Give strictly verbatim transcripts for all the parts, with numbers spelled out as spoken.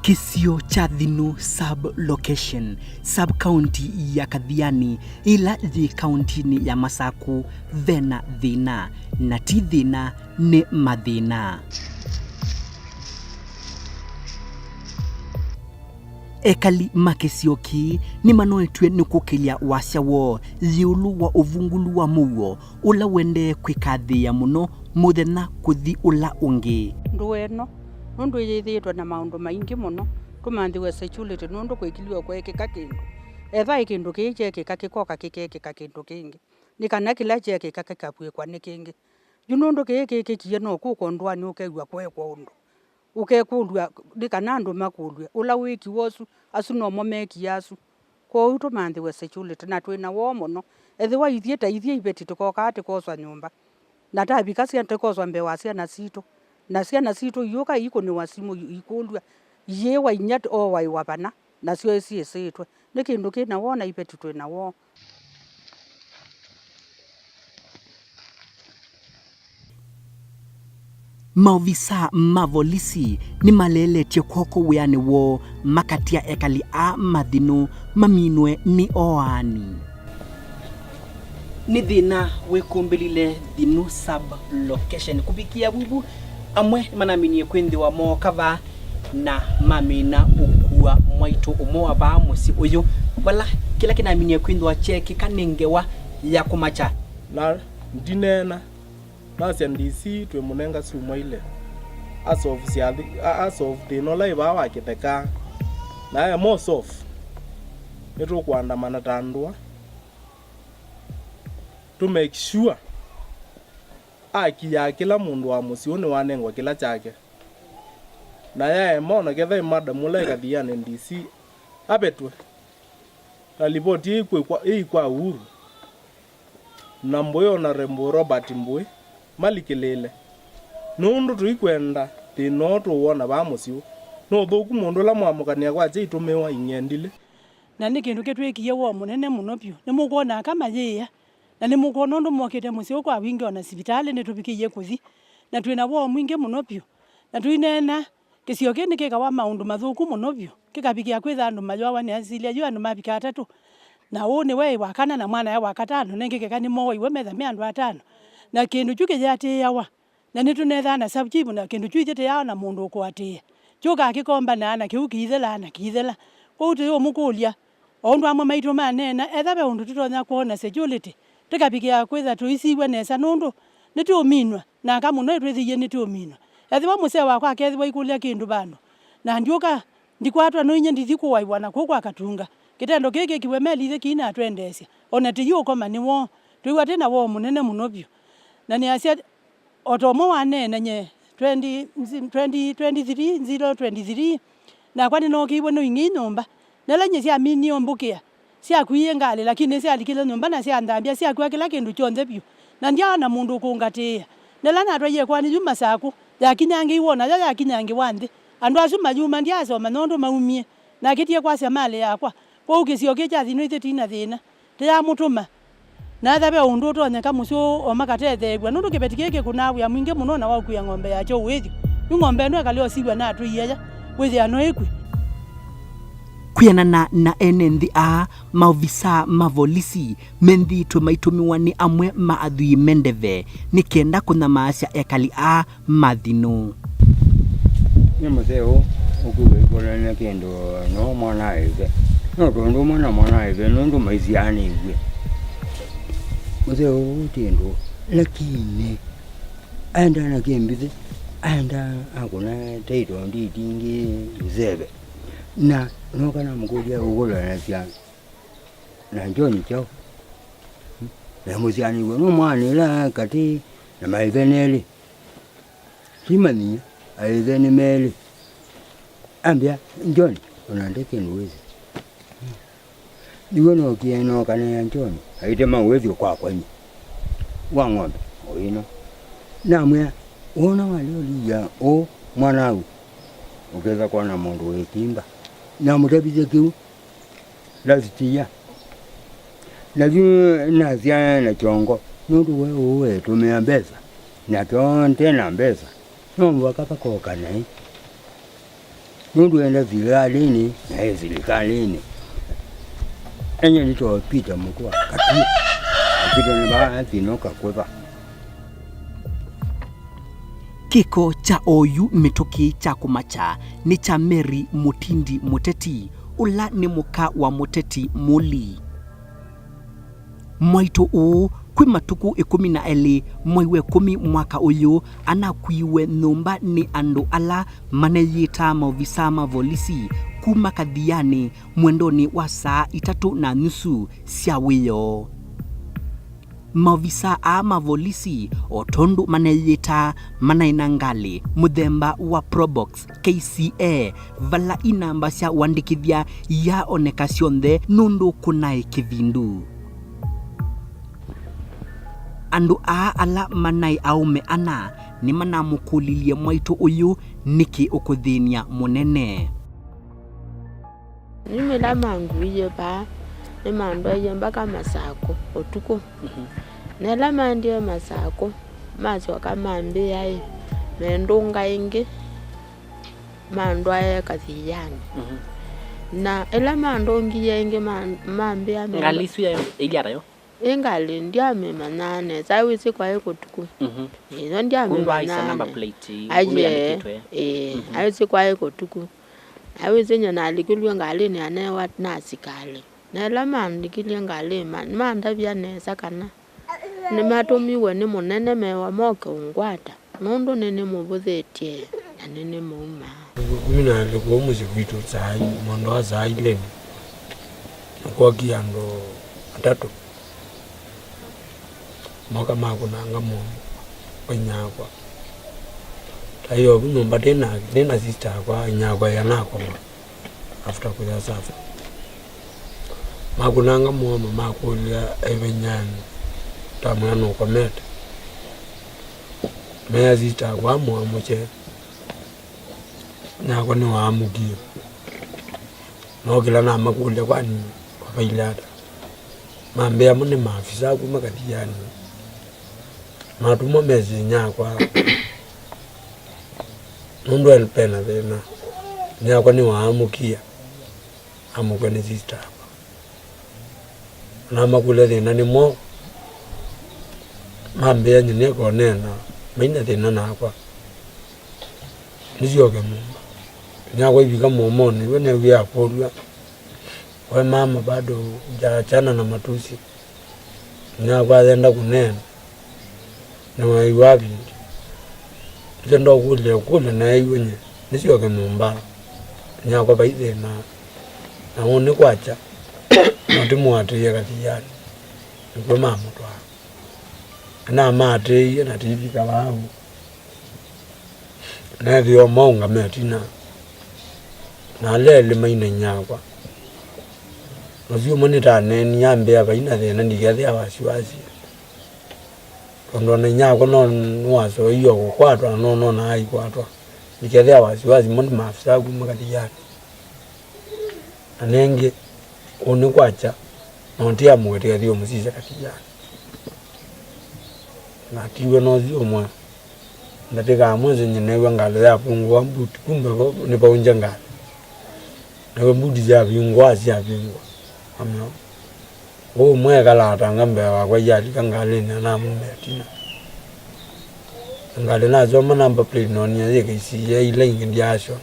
Kĩsio kya Thinu sub-location, sub-county ya Kathiani, ĩla yĩ kauntinĩ ya Masaku, vena thĩna, na ti thĩna, nĩ mathĩna. Ekali ma kĩsio kĩĩ nĩmanoetw'e nĩ kũkĩlya wasya woo ĩũlũ wa ũvungũlu wa mũuo ũla ũendee kwĩkathĩĩa mũno mũthenya kũthi ũla ũngĩ. Ndũũ ĩno, nũndũ yĩthĩĩtwe na maũndũ maingĩ mũno, tũmanthĩwe security, nũndũ kwĩkĩlw'e kweekĩka kĩndũ. Ethĩwa kĩndũ kĩĩ kyeekĩka kĩkoka kĩkeekĩka kĩndũ kĩngĩ, nĩ kana kĩla kyeekĩka kĩkavw'ĩkwa nĩ kĩngĩ. Yu nũndũ kĩĩ kĩkĩkie no kũka ũndũanĩ ũkew'a kweekwa ũndũ. Ũkekũlw'a nĩ kana andũ makũlw'e, ũla wĩkiwe ũsu, asu nomo mekie asu. Kwoou tũmanthĩwe security, na twĩ na woo mũno. Ethĩwa ithyĩ ta ithyĩ iveti tũkokaa tũkoswa nyũmba, na tavika sya tũkoswa mbee wa syana sitũ, na syana sitũ iũka ikũnĩwa simũ i-, ikũlw'a, iĩwa inyia t-, ooaĩwa vana, nasyo syĩsĩtwe. Nĩ kĩndũ kĩ na woo na iveti twĩ na woo. Maovisaa ma volisi nĩmaleletye kw'oko wĩanĩ woo makatia ekali aa ma Thinu maminwe nĩ oaani. Nĩ thĩna wĩkũmbĩlile Thinu sub-location kũvikĩa vuvu. Amwe nĩmanaminie kwĩthĩwa mooka vaa na mamina ũkua mwaitũ ũmwe wa vaa mũsyĩ ũyũ, vala kĩla kĩnaminie kwĩthĩwa kyeekĩka nĩ ngewa ya kũmakya. Na ndineena, nasya D C twĩmũnenga syumwa ilĩ. Asolve syathi, a-, asolve thĩna ũla ĩ vaa wa kĩtheka. Na e mo solve, nĩtũkũandamana ta ndũa. To make sure aki ya kĩla mũndũ wa mũsyĩ ũũ nĩwanengwa kĩla kyake. Na yaema, ona ketha ĩ madam ũla ĩ Kathiani D C avetwe. Na livoti ĩĩ kwĩ kwa, ĩĩ kwa Uhuru. Na Mbũĩ, Honorable Robert Mbũĩ, malikĩlĩĩle. Nũndũ tũikwenda thĩna ũũ tũwona vaa mũsyĩ ũũ. Nĩ ũthũku mũndũ ũla mwamũkanĩa kwakya itũmĩwa ing'endilĩ. Na nĩ kĩndũ kĩtwĩkie woo mũnene mũno vyũ. Nĩmũkwona aka mayĩĩa, na nĩmũkwona ũndũ mokĩte mũsyĩ ũũ kwa wingĩ, ona sivitalĩ nĩtũvikĩie kũthi. Na twĩ na woo mwingĩ mũno vyũ. Na tũineena, kĩsio kĩĩ nĩkĩkawa maũndũ mathũku mũno vyũ, kĩkavikĩa kwĩtha andũ mayoawa nĩ asilya yu andũ mavika atatũ, na ũũ nĩwe wa kana na mwana ya wa katano, nengĩ keka nĩmooaiwe metha me andũ atano. Na kĩndũ kyu kĩyĩatĩĩawa, na nĩtũnethaa na sub chief, na kĩndũ kyu ithyĩ tũyaawa na mũndũ ũkũatĩĩa. Kyũkaa kĩkombanaa na kĩu kĩithela na kĩithela. Kwoou tũyũmũkũlya, o ũndũ amwe maitũ maneena, etha ve ũndũ tũtonya kwona security, tũkavikĩa kwĩtha tũisiw'a nesa nũndũ nĩtũũminwa. Na aka mũno ĩtwĩthĩie nĩtũũminwa. Ethĩwa mũsee wakwa akethĩwa aikũlya kĩndũ vandũ, na ndyũka, ndikwatwa no inyie ndithi kũaĩwa na kũu kwa Katunga. Kĩtendo kĩĩ kĩkiwe meli ithyĩ kĩinatwendeesya. O na tĩyĩũkoma nĩ woo. Twĩw'a twĩ na woo mũnene mũno vyũ. Na nĩasya, o ta ũmwe waneena nye, twenty, twenty twenty-three, zero twenty-three, nakwa nĩnookĩiwe nĩ ing'ei nyũmba. Na ĩla nyie syaminie ũmbũkĩa, syakuie ngalĩ, lakini syalikile nyũmba na syanthambya, syakw'a kĩla kĩndũ kyonthe vyũ. Na ndyaona mũndũ ũkũngatĩĩa. Na ĩla natwaie kwani yu Masakũ, yakinyangĩiwe, o nayo yakinyangĩwa nthĩ. Andũ asu mayuma, ndyasoma nũndũ maumie. Nakĩtie kwasya malĩ yakwa. Kwoou kĩsio kĩĩ kya Thinu ithyĩ tũi na thĩna. Tũyamũtũma. Na ethĩwa ve ũndũ ũtonyeka mũsyĩ ũũ o makatetheew'a, nũndũ kĩveti kĩĩ kĩkũnaa wĩa mwingĩ mũno na wa ũkua ng'ombe yakyo ũĩthyo. Yu ng'ombe ĩno ĩkalea ũsiw'a na atũi aya, wĩthĩa no ĩkw'e. Kwĩanana na ene nthĩ aa, maovisaa ma volisi menthĩĩtwe maitũmĩwa nĩ amwe ma athwii me ndeve nĩ kenda kũnyamaasya ekali aa ma Thinu. Nĩ mũseo ũkuĩkũlana kĩndũ no mwana aĩve. No tondũ mwana mwana aĩve nũndũ maisianĩw'e. Mũseo ũũ ti ndũ, lakini aenda na kĩmbithĩ, aenda akũna taito nditi ingĩ iseve. Na noka namũkũlya ũkũlanasya na John kyaũ? Na mũsianĩw'e no mwana ĩla katĩ na maĩve nelĩ. Simanyie aĩthe nĩ melĩ. Ambĩa, John, ona nde kĩndũ wĩsĩ. Nĩw'o nookie nookanĩa John aitema ũĩthyo kwakwa nyie wa ng'ombe o ĩno. Namwĩa, wona walea ũlilya ũũ mwanau, ũketha kwona mũndũ wĩkimba. Namũtavithya kĩu last year. Na yu nasya na kyongo, nũndũ we ũũ etũmĩa mbesa, nake onthe na mbesa, no mũvaka vakoka naĩ. Nũndũ enda silikalĩnĩ, naĩ silikalĩnĩ. Enye nĩtoo Peter Mũkua, Katuĩ. Peter nĩ vaa thĩna ũkakwĩva. Kĩko kya oyu mĩtũkĩ kya kũmakya nĩ kya Mary Mũtindi Mũteti, ũla nĩ mũka wa mũteti Mũli. Mwaitũ ũũ, kwĩ matukũ ĩkũmi na elĩ mwai wa ĩkũmi mwaka ũyũ, anakuiwe nyũmba nĩ andũ ala maneyĩtaa maovisaa ma volisi kuma Kathianĩ mwendonĩ wa saa itatũ na nusu sya wĩoo. Maovisaa aa ma volisi, o tondũ maneyĩtaa, manaĩ na ngalĩ mũthemba wa Probox K C A, vala inamba sya ũandĩkĩthya iyaoneka syonthe nũndũ kũnaĩ kĩvindu. Andũ aa ala manaĩ aũme ana nĩmanamũkũlilye mwaitũ ũyũ nĩkĩ ũkũthĩny'a mũnene. Nyumĩla manguie vaa, nĩmandwaie mbaka Masakũ ũtukũ. Mhm. Na ĩla maendie Masakũ, masyoka mambĩa-ĩ, mendũnga ĩngĩ, mandwae Kathianĩ. Mhm. Na ĩla mandũngie ĩngĩ, ma-, mambĩa me- Ngalĩ isu yayo ĩilye ata yo? Ĩ ngalĩ ndyamĩmanyaa nesa, aĩ wĩsĩ kwaĩ kũtukũ. Mhm. Ĩyo ndyamĩmanyaa. Kũndũ aisa number plate, kũndũ yandĩkĩtwe. Ĩĩ, mhm, aĩ wĩsĩ kwaĩ kũtukũ. Aĩ wĩsĩ nyie nalikilw'e ngalĩnĩ anewa na asikalĩ. Na ĩla mandikilie ngalĩ, ma-, nĩmandavya nesa kana nĩmatũmiwe nĩ mũnene mewa moke ũngwata, nũndũ nĩnĩmũvũthĩtye na nĩnĩmũumaa. Kũmi na elĩ kũu mũsyĩ kwitũ saa i-, mwendo wa saa ilĩ nĩ kwokie andũ atatũ. Moka makũnanga mũomo wa inyakwa. Taĩ ovu nyũmba ndĩ na, ndĩ na sister yakwa, inyakwa ĩana akoma after kũya suffer. Makũnanga mũomo makũlya evenyanĩ, tamwĩa nũkomete. Mea sister yakwa amũamũkye, nyakwa nĩwaamũkie. Nookĩla namakũlya, kwani kwavaile ata? Mambĩa mo nĩ maafisa kuma Kathianĩ. Matũmwa mesĩ nyakwa. Nũndũ e-, pena thĩna. Nyakwa nĩwaamũkie. Amũkw'a nĩ sister yakwa. Namakũlya thĩna nĩ mwaũ. Mambĩa nyie nĩeko neena, maina thĩna nakwa. Nĩsyoke nyũmba. Nyakwa ivika mũomonĩ, we newie akũlw'a. We mama bado hujaachana na matusi. Nyakwa ayenda kũneena. Nĩweew'a vĩndĩ. Nĩkyo ndokũlya, kũlya neew'a nyie. Nĩsyoke nyũmba. Nyakwa vai thĩna. Na ũnĩ kwakya. Matimũatĩĩe Kathianĩ. Nĩkw'o mamũtwaa. Namaatĩĩie na tiivika vau. Neethĩwa maũngama ĩtina, na ala elĩ maina inyakwa. Ũsu ũmwe nĩtaneenie ambĩa vai na thĩna, ndikethĩa wasiwasi. Tondũ ona inyakwa no nĩwasoie o kũkwatwa, na no nonaa aikwatwa. Ndikethĩa wasiwasi, mo nĩ maafisa kuma Kathianĩ. Na nengĩ, ũnĩ kwakya, na ũtiamũkĩtĩa thiĩ ũmũsisya Kathianĩ. Natiwe na ũsu ũmwe. Ndatĩka amwe nzĩ nyie neew'a ngalĩ yavingũa mbuti, kumbe vo nĩvaũngya ngalĩ. Neew'a mbuti syavingũa, syavingũa. Ameo. Ũũ ũmwe ekalaa atanga mbee wakwa, yalika ngalĩnĩ anamumĩa ĩtina. Ngalĩ nasoma number plate noonie yĩ K C A, ila ingĩ ndyaasyona.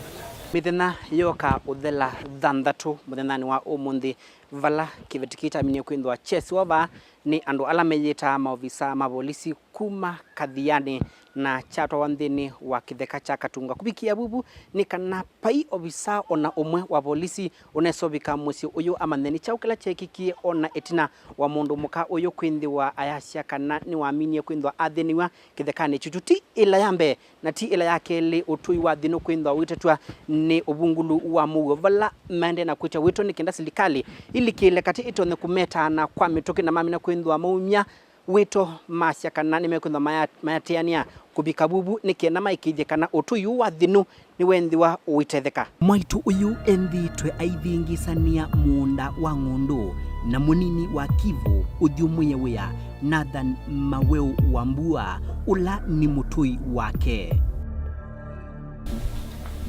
Mĩthenya yoka ũthela thanthatũ mũthenyanĩ wa ũmũnthĩ, vala kĩveti kĩĩ kyaminie kwĩthĩwa kyesiwa vaa nĩ andũ ala meyĩtaa maovisa ma volisi kuma Kathianĩ na kyatwawa nthĩnĩ wa kĩtheka kya Katunga. Kũvikĩa vuvu nĩ kana vai ovisa o na ũmwe wa volisi ũnesovika mũsyĩ ũyũ amanye nĩ kyaũ kĩla kyeekĩkie o na ĩtina wa mũndũ mũka ũyũ kwĩthĩwa ayasya kana nĩwaminie kwĩthĩwa athĩnĩw'a kĩthekanĩ kyu. Ti ĩla ya mbee na ti ĩla ya kelĩ ũtũi wa thĩnũ kwĩthĩwa ũitetw'a nĩ ũvungũlu wa mũuo, vala maendee na kwĩtya wĩto nĩ kenda silikalĩ ilikĩle katĩ ĩtonye kũmetaa na kwa mĩtũkĩ na mamina kwĩthĩwa maumya wĩto masya kana nĩmekwĩthwa maya-, mayatĩanĩa kũvika vuvu nĩ kenda maĩkĩĩthye kana ũtũi ũũ wa thĩnũ nĩwethĩwa ũitetheka. Mwaitũ ũyũ ethĩĩtwe aivĩngĩĩsanĩa mũũnda wa ng'ũndũ na mũnini wa Kivu ũthyũmũĩe wĩa, Nathan Maweũ Wambua, ũla nĩ mũtũi wake.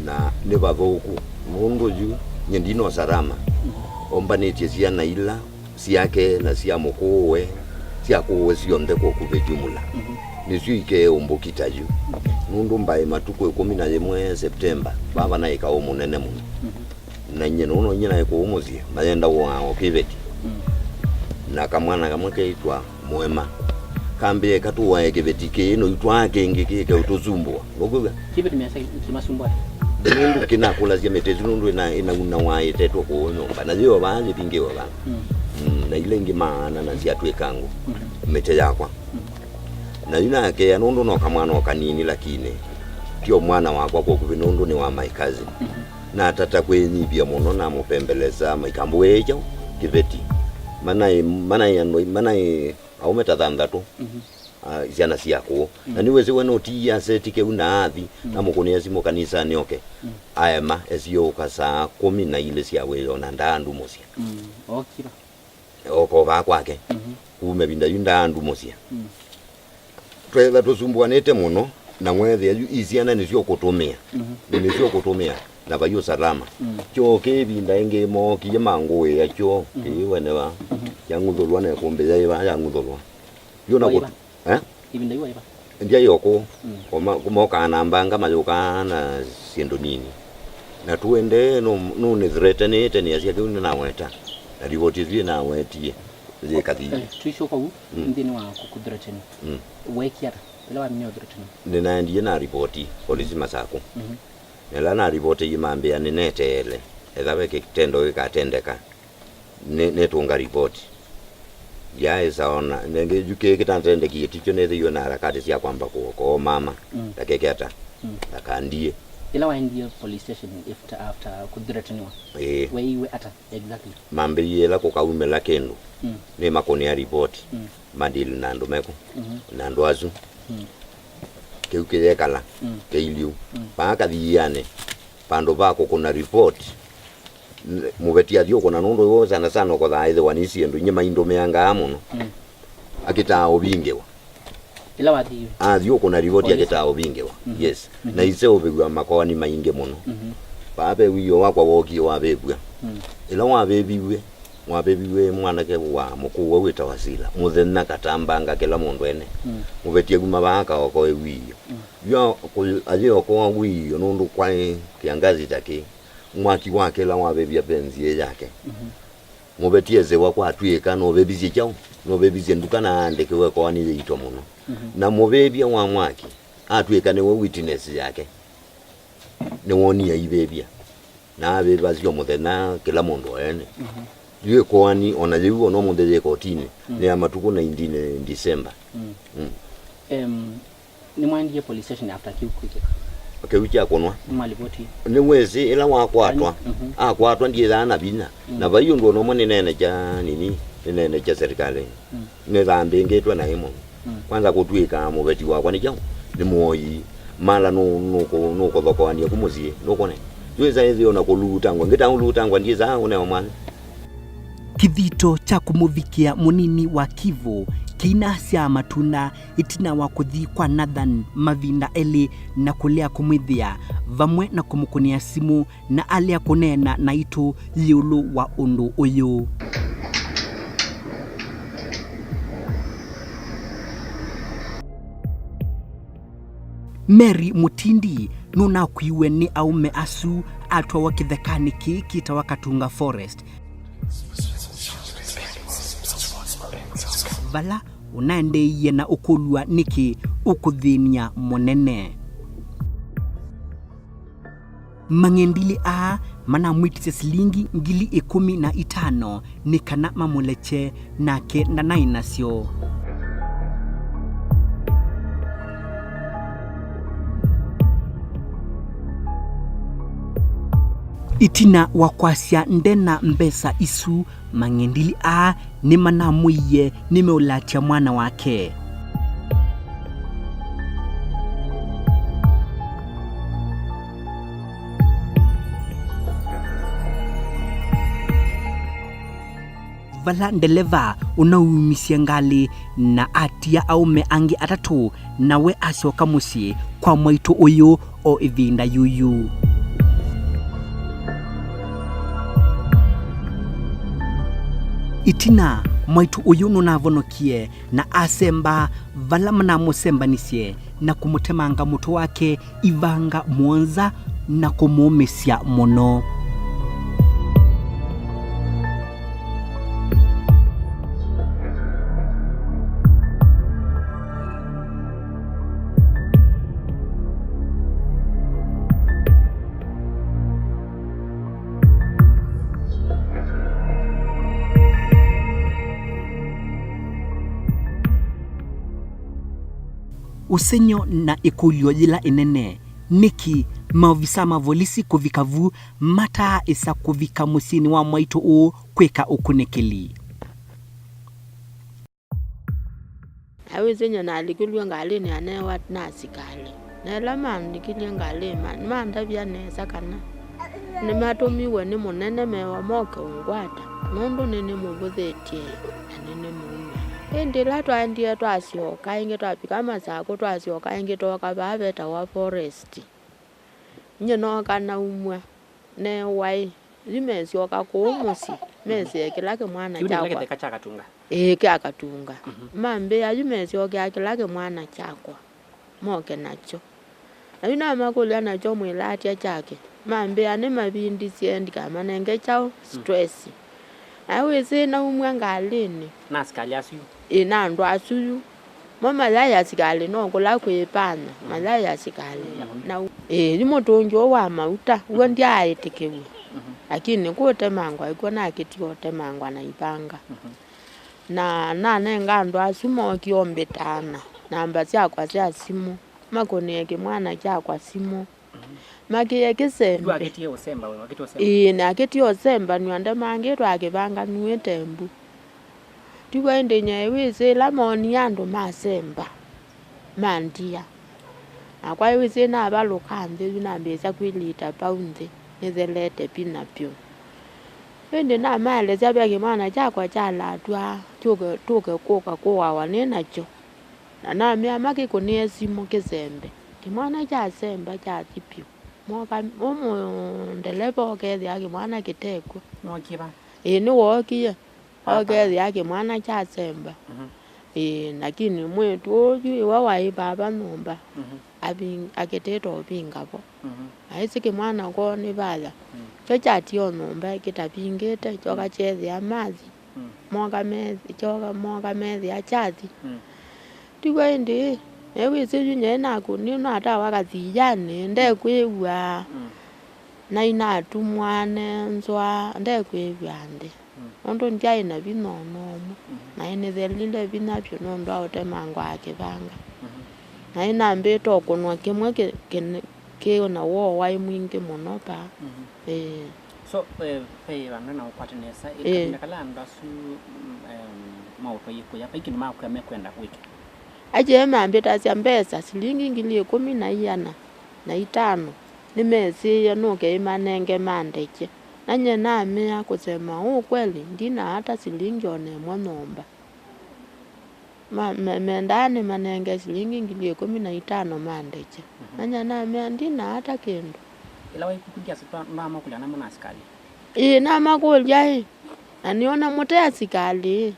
Na nĩ vathũku, nũndũ yu nyie ndina ũsalama. Ombanĩtye syana ila syake na sya mũkũũwe, syakũũwe syonthe kwa ũkuvĩ jumla. Nĩsyo ikeũmbũkita yu. Nũndũ mbaĩ matukũ ĩkũmi na yĩmwe Septemba, vava naĩ kaũ mũnene mũno. Na nyie nũno nyie naĩ kũũ mũsyĩ, mayenda ũaa o kĩveti. Na kamwana kamwe keĩtwa Mũema. Kambĩa katũae kĩveti kĩĩ, no itwaa kĩngĩ kĩke ũtũsumbũa. Nũkwĩw'a? Kĩveti mĩasa kĩmasumbũa. Nũndũ kĩnakũlasya mĩtĩ ĩsu nũndũ ĩna, ĩnauna waĩtetwe kũũ nyũmba. Na yĩo vaa yĩvingĩwe vaa. Mm, na ila ingĩ maana na syatwĩkangwa. Mĩtĩ yakwa. Na yu nakea nũndũ no kamwana o kanini, lakini tio mwana wakwa kwa ũkuvĩ nũndũ nĩ wa my cousin. Natata kwĩnyivya mũno, namũpembeleza maikambũĩe kyaũ kĩveti. Manaĩ, manaĩ andũ, manaĩ aũme ta thanthatũ, ah, syana sya kũũ. Na nĩwĩsĩ we nũtiie aseti kĩu na athi, namũkũnĩa simũ kanisanĩ oke. Aema, esie ũka saa kũmi na ilĩ sya wĩoo na ndaandumũsya. Mm, okila. Okovaa kwake. Kuma ĩvinda yu ndaandumũsya. Twetha tũsumbũanĩte mũno, na mwethĩa yu i syana nĩsyo ũkũtũmĩa. Nĩsyo ũkũtũmĩa, na vai ũsalama. Kyoo kĩ ĩvinda ĩngĩ mookie mangũĩa kyoo kĩĩ wene va. Kyang'uthũlwa na ĩkũmbĩ yaĩ va yang'uthũlwa. Yu na kũtu- Eh? Ĩvinda yu waĩ va? Ndyaĩ o kũũ. O ma-, mokaa na mbanga, mayũkaa na syĩndũ nini. Na tũendee, nũ-, nũnĩthretenĩte nĩasya kĩu nĩnaweta. Na rivoti ĩsu ĩnawetie yĩkathi. Eh, tũisyoka u, nthĩnĩ wa kũkũthreaten. Weekie ata? Ĩla waminie ũthreaten. Nĩnaendie na rivoti polisi Masakũ. Na ĩla narivotĩie mambĩa nĩneteele. Etha ve kĩtendo gĩkatendeka. Nĩ, nĩtũnga ripoti. Ndyaĩsa ona, nengĩ yu kĩĩ kĩtatendekie tikyo nĩthĩiwe na harakati sya kwamba kũokoa mama, ndakeke ata, ndakandie. Ĩla waendie police station after, after kũthreateniwa, ĩĩ, weeiwe ata exactly? Mambĩie ĩla kũkaumĩla kĩndũ, nĩmakũnĩa ripoti, madili na andũ mekũ, na andũ asu. Kĩu kĩyekala kĩilyũ. Vaa kathianĩ, vandũ va kũkũna ripoti, N-, mũveti athi ũkũna nũndũ yo sana sana ũkothaa ĩthĩwa nĩ syĩndũ inyie maindũmĩangaa mũno. Akĩtaa ũvingĩwa. Ĩla wathiwe. Athi ũkũna rivoti akĩtaa ũvingĩwa. Yes. Na iseũvĩw'a makoani maingĩ mũno. Vaa ve wĩoo wakwa wookie wavĩvw'a. Ĩla wavĩviw'e, wavĩviw'e mwanake wa mũkũũwe wĩtawa Sila. Mũthenya katambanga kĩla mũndũ ene. Mũveti akuma vaa akaokoe wĩoo. Yu ayĩokoa wĩoo nũndũ kwaĩ kĩangazi ta kĩĩ. Mwaki wakĩla wavĩvya ve nzĩa yake. Mũveti esĩwa kwatw'ĩka nũvĩvisye kyaũ, nũvĩvisye nduka na aandĩkĩwe koani yĩito mũno. Na mũvĩvya wa mwaki atw'ĩka nĩwe witness yake. Nĩwonie aivĩvya. Na avĩva syo mũthenya kĩla mũndũ o ene. Yu ĩkoani ona yĩu ona ũmũnthĩ yĩ kotinĩ, nĩ ya matukũ nineteen December. Mm. Em, Nĩmwaendie police station after kĩu kwĩkĩka? Kĩu kya kũnwa. Nĩmalivoti? Nĩwĩsĩ ĩla wakwatwa, akwatwa ndiĩthaa na vinya. Na vai ũndũ ona ũmwe nĩneenekya nini, nĩneenekya serikali. Nĩthambĩngĩtwe naĩ mũno. Kwanza kũtw'ĩka mũveti wakwa nĩ kyaũ? Nĩ mũoi. Mala nũ-, nũkũ-, nũkũthokoania ku mũsyĩ, nũkũne. Twĩsa ĩthĩo na kũlutangwa. Ngĩta ũlutangwa ndiĩsaa ũneo mwana. Kĩthito kya kũmũvikĩa mũnini wa Kivu kĩinasya matunda ĩtina wa kũthi kwa Nathan mavinda elĩ na kũlea kũmwĩthĩa, vamwe na kũmũkũnĩa simũ na alea kũneena naitũ ĩũlũ wa ũndũ ũyũ. Mary Mutindi nũnakuiwe nĩ aũme asu atwawa kĩthekanĩ kĩĩ kĩtawa Katunga Forest, vala ũnaendeeie na ũkũlw'a nĩkĩ ũkũthĩny'a mũnene. Mang'endilĩ aa manamwĩtisye silingi ngili ĩkũmi na itano nĩ kana mamũlekye, nake ndanaĩ nasyo. Ĩtina wa kwasya ndena mbesa isu, mang'endilĩ aa nĩmanamwĩie nĩmeũlatya mwana wake. Vala ndeleva ũnaumisye ngalĩ na atia aũme angĩ atatũ, nawe asyoka mũsyĩ kwa mwaitũ ũyũ o ĩvinda yuyu. Ĩtina, mwaitũ ũyũ nũnavonokie na asemba vala manamũsembanisye na kũmũtemanga mũtwe wake ivanga mũonza na kũmũũmĩsya mũno. Ũsengy'o na ĩkũlyo yĩla ĩnene, nĩkĩ maovisa ma volisi kũvika vu mataaĩsa kũvika mũsyĩnĩ wa mwaitũ ũũ kwĩka ũkunĩkĩli? Na wĩsĩ nyie nalikilw'e ngalĩnĩ anewa na asikalĩ. Na ĩla manlikilye ngalĩ, ma-, nĩmandavya nesa kana nĩmatũmiwe nĩ mũnene mewa moke ũngwata, nũndũ nĩnĩmũvũthĩtye na nĩnĩmũumya. Ĩndĩ ĩla twaendie twasyoka ĩngĩ, twavika Masakũ, twasyoka ĩngĩ twooka vaa vetawa Forest. Nyie nooka naumw'a, neewa ĩ, yu mesyoka kũu mũsyĩ, mesĩe kĩla kĩmwana Kĩu nĩ kĩla kyakwa. Kĩtheka kya Katunga? Ĩĩ, kya Katunga. Mhm. Mambĩa yu mesyokea kĩla kĩmwana kyakwa, moke nakyo. Na yu namakũlya nakyo mwĩlatya kyake, mambĩa nĩmavindisye ndikamanenge kyaũ, stress. Na wĩsĩ naumw'a ngalĩnĩ. Na asikalĩ asu yu? Ĩĩ, na andũ asu yu. Mo mayaĩ asikalĩ, no kũla kwĩ ĩpanya, mayaĩ asikalĩ. Na u-, ĩĩ, yu mũtũngi ũũ wa mauta, w'o ndyaaĩtĩkĩw'a. Mhm. Lakini kũtemangwa ĩkw'o nakĩtie ũtemangwa na ivanga. Mhm. Na nanenga andũ asu mookie ũmbĩtaana, namba syakwa sya simũ, makũnĩe kĩmwana kyakwa simũ. Mhm. Makĩe kĩsembe. Yu akĩtie ũsemba, we, wakĩtie ũsemba? Ĩĩ, nakĩtie ũsembanw'a, ndemangĩtwe akĩvanganw'ĩte mbu. Tiw'o ĩndĩ nyie wĩsĩ ĩla moonie andũ masemba, mandia. Nakwa wĩsĩ navalũka nthĩ yu nambĩĩsya kwĩlita vau nthĩ, nĩthelete vinya vyũ. Ĩndĩ namaelesya ve kĩmwana kyakwa kyalatw'a, kyũke, tũke kũka kũawa nĩ nakyo. Na namea makĩkũnĩe simũ kĩsembe. Kĩmwana kyasemba kyathi vyũ. Moka, ũmũ ndeleva ũkethĩa kĩmwana kĩtekw'o. Nĩwookie va? Ĩĩ, nĩwookie. Papa. Ũkethĩa kĩmwana kyasemba. Mhm. Ĩĩ, lakini mwĩĩtu ũyu ĩwe waĩ vava nyũmba. Mhm. Aving-, akĩtĩte ũvinga vo. Mhm. Aĩsĩ kĩmwana kwoo nĩ vaya. Mm. Kyo kyatie o nyũmba kĩtavingĩte, kyoka kyeethĩa mathi. Mm. Moka me-, kyoka, moka meethĩa kyathi. Mm. Tiw'o ĩndĩ, ewĩsĩ yu nyie naku, nĩ natawa kathiyanĩ, ndekwĩw'a. Mm. Na inatumwa nenzwa, ndekwĩw'a nthĩ. Mm. Nũndũ ndyaĩ na vinya o na ũmwe. Mhm. Na nĩnĩthelile vinya vyũ nũndũ wa ũtemangwa wa kĩvanga. Mhm. Na nĩnambĩte ũkũnwa kĩmwe kĩ-, kĩ-, kĩ na woo waĩ mwingĩ mũno vaa. Mhm. Ĩĩ. So, eh, ve vandũ na ũkwate nesa, ĩ, ĩĩ, kavinda kala andũ asu, mm, em, maũtwaie kũya, vai kĩndũ makwĩa mekwenda wĩke? Akyee mambĩtasya mbesa, silingi ngili ĩkũmi na iana na itano, nĩmesĩĩe nũke ĩmanenge mandekye. Na nyie namea kũsema ũu kweli, ndina ata silingi o na ĩmwe nyũmba. Ma-, me-, mendaa nĩmanenge silingi ngili ĩkũmi na itano mandekye. Mhm. Na nyie namea, ndina ata kĩndũ. Ĩla waĩ kũkũ ndyasĩ twa-, nĩwamakũlya namo na asikalĩ? Ĩĩ, namakũlya ĩ, na nĩona mũte asikalĩ ĩ,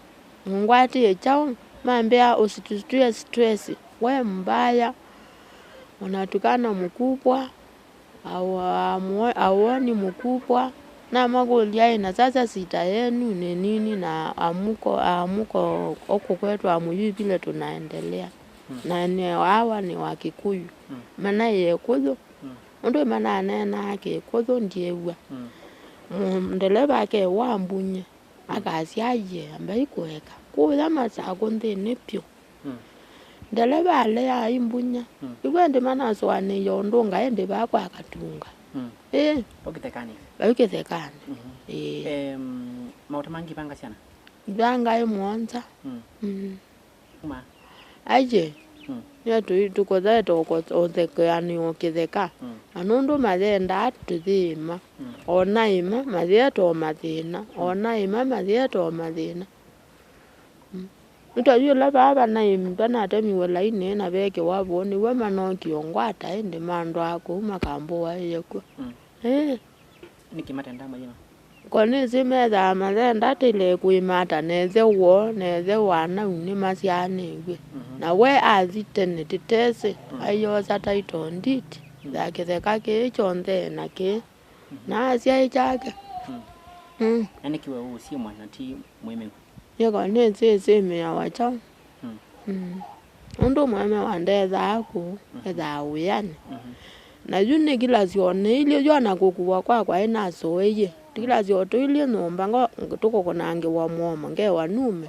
mũngwatĩe kyaũ? Mambĩa, ũsitũtwĩe stress, we mbaya, unatukana mkubwa, au-, amuo-, auoni mkubwa. Namakũlya ĩ, na sasa shida yenu ni nini na amuko, amuko huku kwetu hamjui vile tunaendelea? Mm. Na ni hawa ni Wakikuyu. Mm. Mana ye Kikuyu. Mm. Ũndũ mananeenaa Kĩkũyũ ndyĩw'a. Mm. Mũ-, ndeleva akew'a mbunye. Mm. Akasya, "Aiee, ambai kũeka. Kũya Masakũ nthĩnĩ vyũ." Mm. Ndeleva alea aimbunye. Mm. Ĩw'o ĩndĩ manasũanĩie ũndũ ngaĩ ndĩ vaa kwa Katunga. Mm. Ĩĩ. Vau kĩthekanĩ? Vau kĩthekanĩ. Mhm. Ĩĩ. Em, maũta mangĩ ivanga syana? Ivanga ĩ mũonza. Mm. Mm. Kuma? Aiee. Mm. Nĩo tũi-, tũkothete ũko-, ũthekeanĩ o kĩtheka. Mm. Na nũndũ mayendaa tũyĩĩma. Mm. O na ĩma, mayĩete o mathĩna. Mm. O na ĩma, mayĩete o mathĩna. Mm. Nĩ ta yu ĩla vaa vanaĩ-, vanatemiwe lainĩ na vekĩwa vũũ, nĩw'o manookie ũngwata ĩndĩ mandwaa kũu makambũaĩe kw'o. Mm. Ĩĩ. Nĩkĩ matendaa mayĩma? Ko nĩsĩ methaa mathenda tĩle kwĩmata na ĩthe woo, na ĩthe wa nau nĩmasyaanĩw'e. Mhm. Na we athi tene tĩtesĩ, mhm, aiosa title deed, mhm, ya kĩtheka kĩĩ kyonthe na kĩĩ. Mhm. Na asyaĩ kyake. Mhm. Mm. Na nĩkĩ we ũũsyĩmwa na ti mũĩmĩu? Nĩko nĩsĩ ĩsĩmĩawa kyaũ. Mm. Mm. Nũndũ mũemewa ndethaa kũu, mhm, ethaa wĩanĩ. Mhm. Na yu nĩ kĩlasyo neilye yu ona kũkuwa kwakwa ĩnasoeie. Ti kĩlasyo tũilye nyũmba ngo-, tũkũkũnangĩwa mũomo, ngewa nume.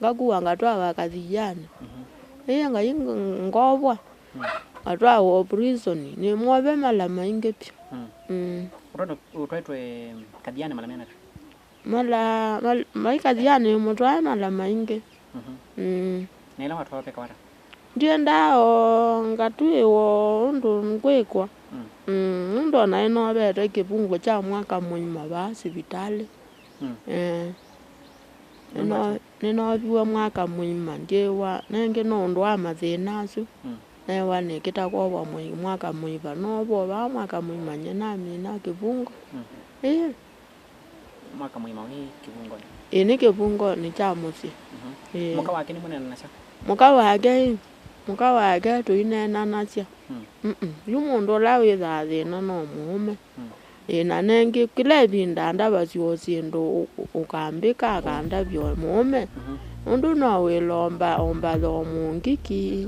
Ngakuwa ngatwawa kathianĩ. Mhm. Ĩĩ Ngai ng-, ngovwa. Mm. Ngatwawa prison. Nĩmwove mala maingĩ vyũ. Mm. Mm. Ũtwaĩtwe, ũtwaĩtwe kathianĩ mala menata? Mala, mal-, maikathianĩ mũtwae mala maingĩ. Mhm. Mm. Na ĩla watwawa peka wata? Ndiendaa o ngatw'ĩĩwa ũndũ ngwĩkwa. Mm. Mm, nũndũ o naĩ novetwe kĩvungo kya mwaka mũima vaa sivitalĩ. Mm. Eh. Nũndũ nĩno-, wa kĩ? Nĩnooviwe mwaka mũima, ndyĩwa, nengĩ nũndũ wa mathĩna asu. Mm. Newa nĩkĩta kwovwa mwĩ-, mwaka mũima, noovwa vaa mwaka mũima, nye namina kĩvungo. Mm. Ĩĩ. Mwaka mũima wĩ kĩvungonĩ? Ĩĩ, nĩ kĩvungonĩ kya mũsyĩ. Mhm. Ĩĩ. Mũka wake nĩmũneenanasya? Mũka wake, ĩ, mũka wake tũineenanasya. Mm. Mm-mm. Yu mũndũ ũla wĩthaa thĩna no mũũme. Mm. Ĩĩ, na nengĩ, kĩla ĩvinda ndavasya o syĩndũ ũ-, ũ-, ũkambĩka, akandavya o mũũme. Mhm. Nũndũ no wĩlomba, ombatha o mũngiki.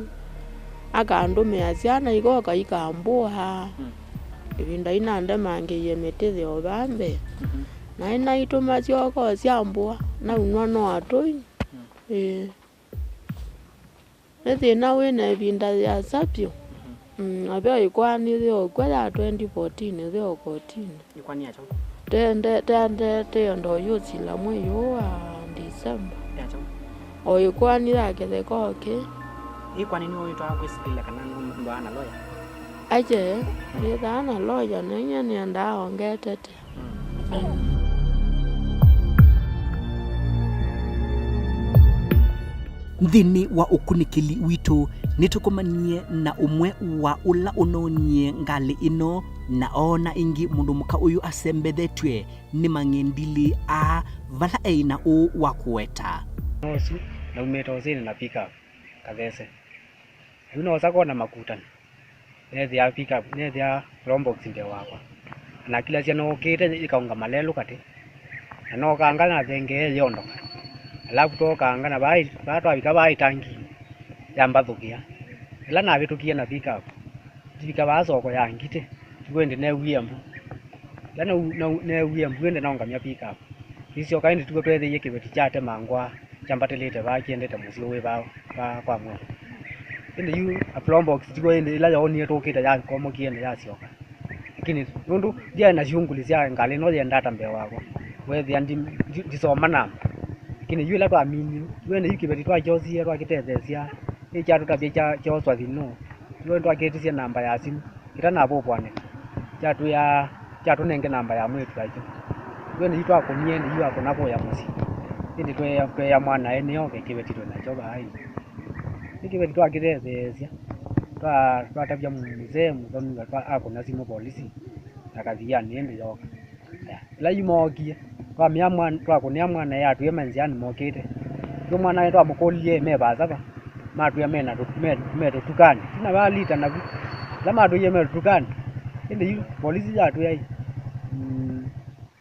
Akandũmĩa syana ikoka ikambũa. Mm. Ĩvinda inandemangĩie mĩtĩ yo vambe. Mhm. Na ĩnaitũma syoko sya mbũa, naunwa no atũi. Mm. Ĩĩ. Nĩ thĩna wĩ na ĩvinda yĩasa vyũ. Mhm. Mm, na ve ĩkoani yĩokw'a ya twenty fourteen yĩo kotini. Ĩkoani ya kyaũ? Tende, tende, tende ndo yũsila mwei ũũ wa December. Ya kyaũ? O ĩkoani ya kĩtheka o kĩ. Ĩkoani nĩwe wĩtwaa kwĩsilĩla kana ndwaa na lawyer? Aje, nĩthaa na lawyer na inyie nĩendaa ongetete. Nthĩnĩ wa ũkunĩkĩli witũ, nĩtũkomanie na ũmwe wa ũla ũnoonie ngalĩ ĩno na oona ĩngĩ mũndũ mũka ũyũ asembethetw'e nĩ mang'endilĩ aa vala eĩ na ũũ wa kũweta. Ũsu naumĩte ũsĩnĩ na pick up Kathese. Yu noosa kona makutano. Neethĩa pick up, neethĩa probox mbee wakwa. Na nakilasya nookĩte yĩkaũngama lelũ katĩ. Na nookanga nathengee yondoka. Alafu twookanga na vaa, vaa twavika vaa ĩtanginĩ, yambathũkĩa. Ĩla navĩtũkie na pick up, ndivika vaa soko ya Ngitĩ, yu ĩndĩ neewie mbu. Ĩla nau-, nau-, neewie mbu ĩndĩ naũngamya pick up. Tũisyoka ĩndĩ tuo tweethĩie kĩveti kyatemangwa kyambatĩlĩte vaa kĩendete mũsyĩ wĩ vaa, vaa kwa mwene. Ĩndĩ yu a probox tiw'o ĩndĩ ĩla yoonie tũkĩte yakomokie ĩndĩ yasyoka. Lakini nũndũ ndyaĩ na syunguli sya ngalĩ ĩno yenda ata mbee wakwa, weethĩa ndi-, ndi-, ndisoma namba. Lakini yu ĩla twaminie, yu ĩndĩ yu kĩveti twakyosie, twakĩtetheesya, ĩ kyatũtavya kya-, kyooswa thĩnũ. Yu ĩndĩ twakĩtisye namba ya simũ. Kĩtanavũvũanĩka, kyatwĩa, kyatũnenge namba ya mwĩĩtu aitũ. Yu nĩyu twakũnie, nĩyu akũna kũya mũsyĩ. Ĩndĩ tweea, tweea mwanae nĩoke kĩveti twĩ nakyo vaa ĩndĩ. Nĩ kĩveti twakĩtetheesya, twa-, twatavya mũsee mũthoni akũna simũ volisi na kathianĩ ĩndĩ yooka. Aya, ĩla yu mookie, twamea mwan-, twakũnĩa mwanae atwĩe me nzĩanĩ mokĩte. Yu mwanae twamũkũlilye me vasa va, matwĩa me na tũ-, me, me tũtukanĩ. Tina va lita navu. Ĩla matwĩie me tũtukanĩ, ĩndĩ yu volisi yatwĩa ĩ, mm,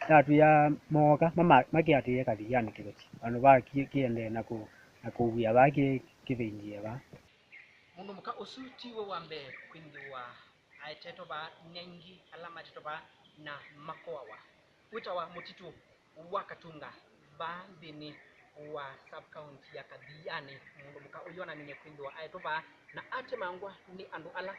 yatwĩa mooka, mama-, makĩatĩĩe kathianĩ kĩveti. Vandũ va kĩ-, kĩendee na kũ-, na kũwia vaa kĩ-, kĩvĩndie vaa. Mũndũ mũka ũsu tiwe wa mbee kwĩthĩwa aetetwe vaa, nĩ aingĩ ala maetetwe vaa na makoawa. Wĩtawa mũtitũ wa Katunga vaa nthĩnĩ wa sub-county ya Kathiani. Mũndũ mũka ũyũ anaminie kwĩthĩwa aetwe vaa na atemangwa nĩ andũ ala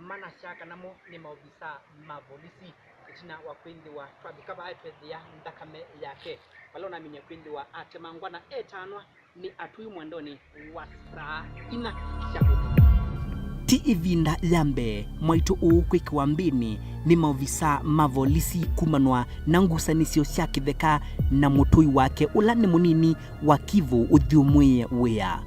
manasyaa kana mo nĩ maovisaa ma volisi. Ĩtina wa kwĩthĩwa twavika vaa tweethĩa nthakame yake, vala ũnaminie kwĩthĩwa atemangwa na etanwa nĩ atũi mwendonĩ wa saa inya sya ũtukũ. Ti ĩvinda ya mbee mwaitũ ũũ kwĩkĩwa mbĩnĩ nĩ maovisaa ma volisi kumanwa na ngusanĩsyo sya kĩtheka na mũtũi wake ũla nĩ mũnini wa Kivũ ũthyũmũĩe wĩa.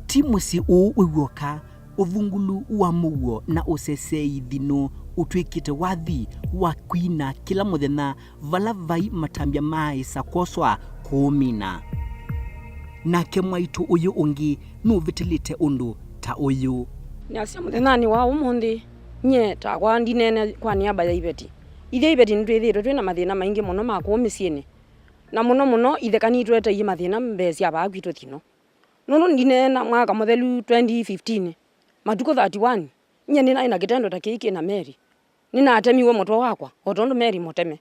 Ti mũsyĩ ũũ wĩ w'oka, Ũvungulu wa mũuo na ũseseei thinũ ũtw'ĩkĩte wathi wa kwina kĩla mũthenya vala vai matambya maaĩsa kwoswa kũũmina. Nake mwaitũ ũyũ ũngĩ nũvĩtĩlĩte ũndũ ta ũyũ. Nĩasya mũthenyanĩ wa ũmũnthĩ, nyie takwa ndineene kwa nĩamba ya iveti. Ithyĩ iveti nĩtwĩthĩĩtwe twĩ na mathĩna maingĩ mũno ma kũũ mĩsyĩnĩ, na mũno mũno itheka nitũeteie mathĩna mbee sya vaa kwitũ thinũ. Nũndũ ndineena mwaka mũthelu twenty fifteen, matukũ thirty-one, nyie nĩnaĩ na kĩtendo ta kĩĩ kĩ na Mary. Nĩnatemiwe mũtwe wakwa, o tondũ Mary mũteme.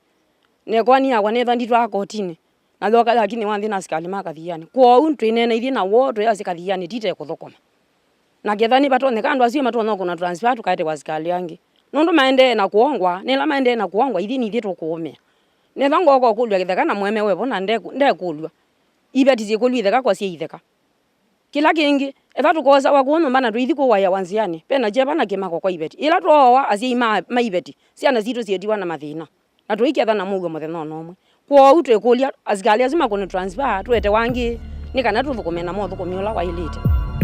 Na ĩkoani yakwa nĩthwa nditwaa kotinĩ, na yoka yakinyĩwa nthĩ na asikalĩ ma Kathiani. Kwoou twĩneena ithyĩ na woo twĩasya Kathiani tite kũthũkũma. Na ketha nĩvatonyeka andũ asu matonya kũna transfer tũkaetewa asikalĩ angĩ. Nũndũ maendee na kũongwa, nĩla maendee na kũongwa, ithyĩ nithyĩ tũkũũmĩa. Nethwa ngooka ũkũlw'a kĩtheka na mũemewe vo na ndeku-, ndekũlw'a. Iveti syĩkũlw'a itheka kwa syĩ itheka. Kĩla kĩngĩ, ethwa tũkosawa kũũ nyũmba na tũithi kũwaĩawa nzĩanĩ, ve na kyeva na kĩmako kwa iveti. Ĩla twooawa asyai ma, ma iveti, syana sitũ syĩtiwa na mathĩna, na tũiketha na mũuo mũthenya o na ũmwe. Kwoou twĩkũlya, asikalĩ asu makũnĩ transfer tũetewa angĩ nĩ kana tũthũkũme na mothũkũmi ũla waĩlĩte.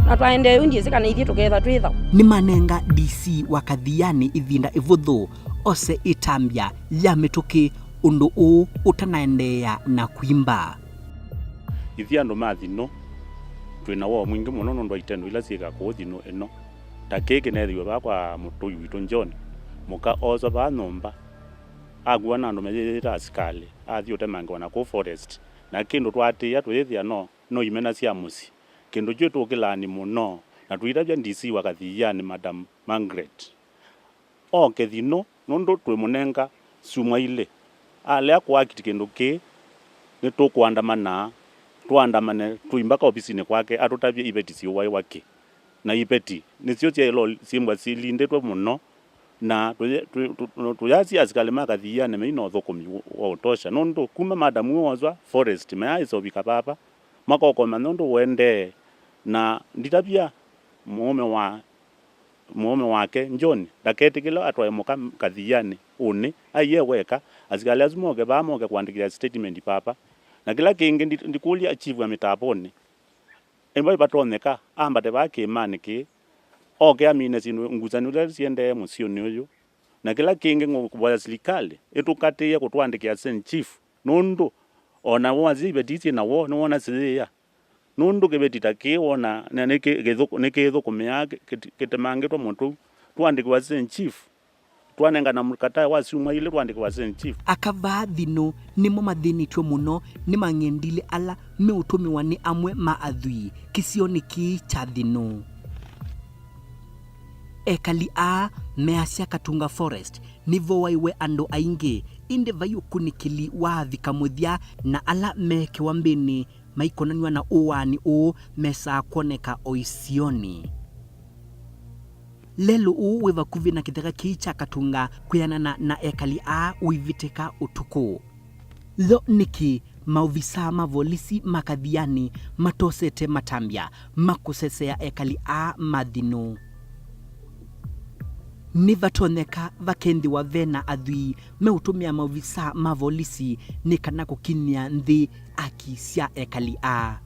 Na twaendee ũu ndyĩsĩ kana ithyĩ tũkethwa twĩ thau. Nĩmanenga D C wa Kathiani ĩvinda ĩvũthũ ose ĩtambya ya mĩtũkĩ ũndũ ũũ ũtanaendeea na kwimba. Ithyĩ andũ ma Thinũ, twĩ na woo mwingĩ mũno nũndũ wa itendo ila syĩka kũũ Thinũ ĩno. Ta kĩĩ kĩneethĩiwe vaa kwa mũtũi witũ John, mũka ooswa vaa nyũmba, akuwa na andũ meyĩta asikalĩ, athi ũtemangĩwa na kũu forest, na kĩndũ twaatĩĩa tũyĩthĩa no, no imena sya mũsyĩ. Kĩndũ kyu tũkĩlaani mũno, na tũitavya D C wa Kathiani, Madam Margaret, oke Thinũ nũndũ twĩmũnenga syumwa ilĩ. Alea kũakiti kĩndũ kĩĩ, nĩtũkũandamana, tũandamane tũi mbaka ovisinĩ kwake atũtavye iveti syĩũaĩwa kĩ. Na iveti nĩsyo syaĩlwe syĩmbwa silindĩtwe mũno, na tũya-, tũ-, tũ-, tũyasya asikalĩ ma Kathiani mai na ũthũkũmi wa ũtosha, nũndũ kuma madamu woswa forest mayaaĩsa ũvika vava, makokomya nũndũ ũendee, na nditavya mũũme wa mũũme wake, John, ndaketĩkĩle atwae mũka Kathiani ũnĩ, aiee weka, asikalĩ asu moke vaa moke kũandĩkĩa statement papa. Na kĩla kĩngĩ, ndi-, ndikũlya chief wa mĩtambonĩ, ĩmba vatonyeka, ambate vaa kĩĩmanĩ kĩĩ, oke amine syĩndũ, ngusanĩo ila siendee mũsyĩnĩ ũyũ. Na kĩla kĩngĩ, ngũvoya silikalĩ ĩtũkatĩĩe kũtũandĩkĩa Saint Chief, nũndũ o na wasya iveti syĩ na woo, nĩwona siyĩĩa. Nũndũ kĩveti ta kĩĩ wona na nĩkĩ-, kĩthũkũ-, nĩkĩthũkũmĩaa kĩ-, kĩti-, kĩtemangĩtwe mũtũu, tũandĩkĩwa Saint Chief, twanengana mũkatae wa syumwa ilĩ tũandĩkĩwa Saint Chief. Aka vaa Thinũ nĩmo mathĩnĩtw'e mũno nĩ mang'endilĩ ala meũtũmĩwa nĩ amwe ma athwii kĩsionĩ kĩĩ kya Thinũ. Ekali aa measya Katunga Forest nĩvoaiwe andũ aingĩ, ĩndĩ vai ũkunĩkĩli waavika mũthya na ala me kĩwambĩnĩ maikonanw'a na ũaani ũũ mesaa kwoneka o isionĩ. Lelũ ũũ wĩ vakuvĩ na kĩtheka kĩĩ kya Katunga kwĩanana na ekali aa ũivĩtĩka ũtukũ. Yo nĩkĩ maovisaa ma volisi ma Kathiani matosete matambya ma kũsesea ekali aa ma Thinũ? Nĩvatonyeka vakethĩwa ve na athwii meũtũmĩa maovisaa ma volisi nĩ kana kũkinyĩa nthĩ aki sya ekali aa.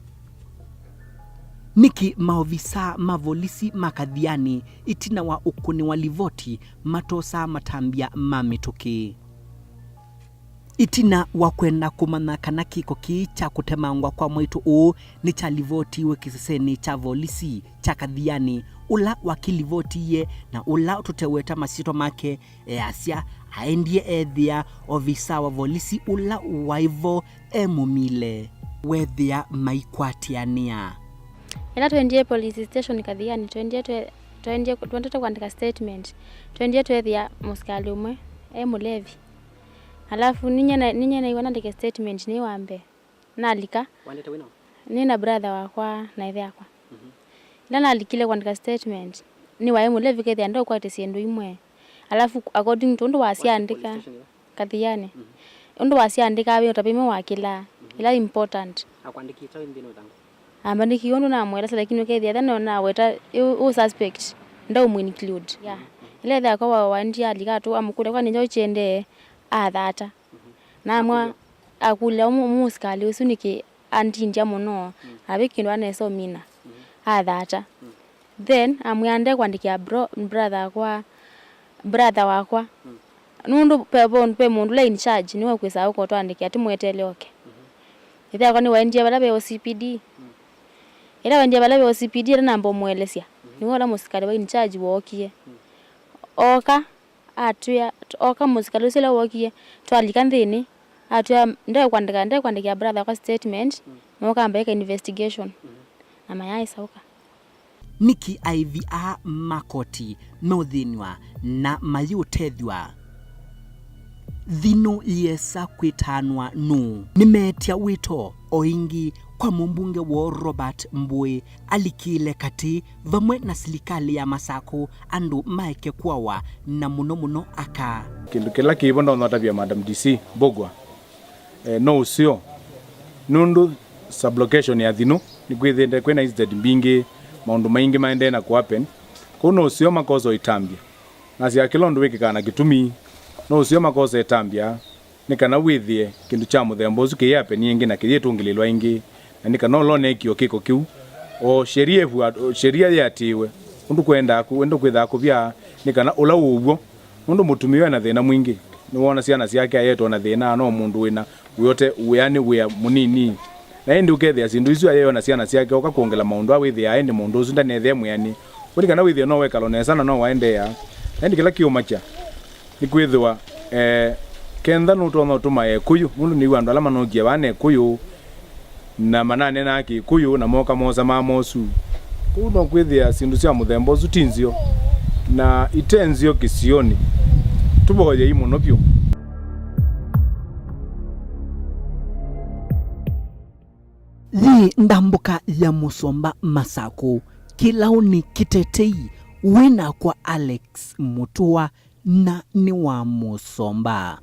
Nĩkĩ maovisaa ma volisi ma Kathiani, ĩtina wa ũkũnĩwa livoti, matosaa matambya ma mĩtũkĩ? Ĩtina wa kwenda kũmanya kana kĩko kĩĩ kya kũtemangwa kwa mwaitũ ũũ nĩkyalivotiiwe kĩsesenĩ kya volisi kya Kathiani, ũla wakĩlivotiie na ũla tũteweta masyĩtwa make easya aendie ethĩa ovisaa wa volisi ũla waĩ vo e mũmile weethĩa maikwatĩanĩa. Ĩla twendie police station Kathiani, twendie twe-, twendie, twendete kũandĩka statement. Twendie tweethĩa mũsikalĩ ũmwe e mũlevi. Alafu ninyie na-, ninyie naiwa nandĩke statement nĩ wa mbee. Nalika. Wandĩte wĩna? Nĩ na brother wakwa na ĩthe yakwa. Mhm. Ĩla nalikile kũandĩka statement, nĩ waĩ mũlevi kethĩa ndaũkwatĩsya syĩndũ imwe. Alafu according to ũndũ wasyandĩka, Kathiani. Mhm. Ũndũ wasyandĩkaa wĩ ũtavĩmwe wa kĩla, mhm, ĩla important. Akwandĩkĩte wĩ nthĩnĩ wa ĩthangũ? Ambandĩkie ũndũ namwelesa, lakini ũkethĩa ethĩa no naweta ũ, ũ suspect, ndaũmũ include. Yeah. Mhm. Ĩla ĩthe yakwa wa, waendie alika atũ, amũkũlya, "Kwani njaũ kyendee?" Athata. Mhm. Namwa, akũlya. Akũlya ũmũ-, mũsikalĩ ũsu nĩkĩ andindya mũno, mm, na ve kĩndũ anesa ũmina. Mm. Athata. Mm. Then amwĩa ndekwandĩkĩa bro, brother akwa, brother wakwa. Nũndũ pe, pe, pe mũndũ ũla in charge nĩwe kwĩsaa ũkotwandĩkĩa, tũmweteele oke. Ĩthe akwa nĩwaendie vala ve O C P D. Ĩla waendie vala ve O C P D, ĩla namba ũmũelesya, nĩwe ũla mũsikalĩ wa in charge wookie. Oka, atwĩa, oka mũsikalĩ ũsu ĩla wookie, twalika nthĩnĩ, atwĩa ndekwandĩka, ndekwandĩkĩa brother akwa statement, moka mbaĩka investigation. Na mayaaĩsa ũka. Nĩkĩ aĩthi aa ma koti meũthĩnw'a na mayĩũtethw'a? Thinũ yĩesa kwĩtanwa nũũ? Nĩmeetya wĩto o ĩngĩ kwa mũmbunge woo Robert Mbũĩ alikĩle katĩ vamwe na silikalĩ ya Masakũ andũ maeke kũawa, na mũno mũno aka. Kĩndũ kĩla kĩvo ndonya ũtavya Madam D C Mbũgwa, eh, no ũseo, nũndũ sublocation ya Thinũ nĩkwĩthĩĩte kwĩna incident mbingĩ, maũndũ maingĩ maendee na kũhappen. Kwoou no ũseo makosa ĩtambya. Nasya kĩla ũndũ wĩkĩkaa na kĩtumi, no ũseo makosa ĩtambya, nĩ kana wĩthĩe kĩndũ kya mũthemba ũsu kĩyĩapeni ĩngĩ na kĩyĩtũngĩlĩlwa ĩngĩ, na nĩ kana ũla ũneekie o kĩko kĩu, o sheria ĩvua-, o sheria yĩatĩĩwe ũndũ kwendaa kũ-, ũndũ kwĩthaa kũvya, nĩ kana ũla wĩ w'o, nũndũ mũtumĩa ũyũ ena thĩna mwingĩ, nĩwoona syana syake ayetwa na thĩna, no mũndũ wĩna wĩote wĩanĩ wĩa mũnini. Na ĩndĩ ũkethĩa syĩndũ isu ayeewa na syana syake, oka kwongela maũndũ aa wĩthĩaa ĩndĩ mũndũ ũsu ndanethĩa mwĩanĩ. Ũndũ kana wĩthĩe no wekala nesa na no waendeea. Na ĩndĩ kĩla kĩũmakya nĩkwĩthĩwa, eh, kentha nũtonya ũtũma Ekũyũ, nũndũ nĩw'a andũ ala manokie vaa na Ekũyũ, na mananeenaa Kĩkũyũ, na mooka moosa maa mosu. Kwoou no kwĩthĩa syĩndũ sya mũthemba ũsu ti nzeo, na ite nzeo kĩsionĩ. Tũvoyei mũno vyũ. Yĩ ndambũka ya Mũsomba Masakũ, kĩlaũnĩ kĩtetei, wĩ nakwa Alex Mũtũa, na nĩ wa Mũsomba.